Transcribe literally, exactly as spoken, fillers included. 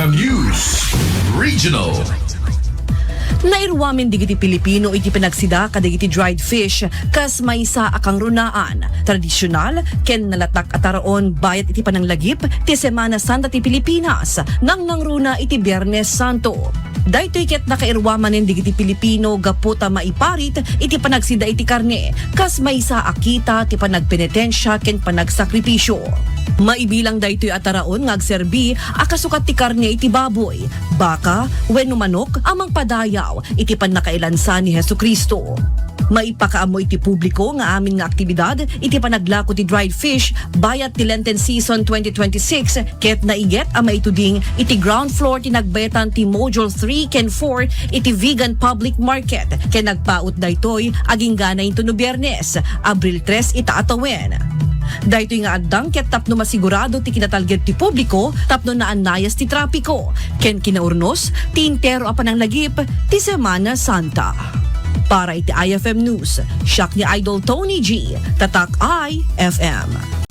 News Regional. Nairuamen dagiti Pilipino iti panagsida kadagiti dried fish kas maysa a kangrunaan, tradisyonal ken nalatak a taraon bayat iti pananglagip ti Semana Santa ti Pilipinas, nangnangruna iti Biernes Santo. Daytoy ket nakairuamanen dagiti Pilipino gapu ta maiparit iti panagsida iti karne, kas maysa a kita ti panagpenitensia ken panagsakripisio. Maibilang daytoy a taraon nga agserbi a kasukat ti karne iti baboy, baka, wenno manok a mangpadayaw iti pannakailansa ni Jesu-Cristo. Maipakaammo iti publiko nga amin nga aktibidad iti panaglako ti dried fish bayat ti Lenten season twenty twenty-six ket naiget a maituding iti ground floor ti nagbayetan ti Module three ken four iti Vigan Public Market ken nagpaut daytoy agingga nainto no Biernes, Abril tres ita a tawen. Daytoy nga addang ket tapno masigurado ti kinatalged ti publiko tapno naannayas ti trapiko ken kinaurnos ti entero a pananglagip ti Semana Santa. Para iti I F M News, siak ni Idol Tony G, Tatak I F M.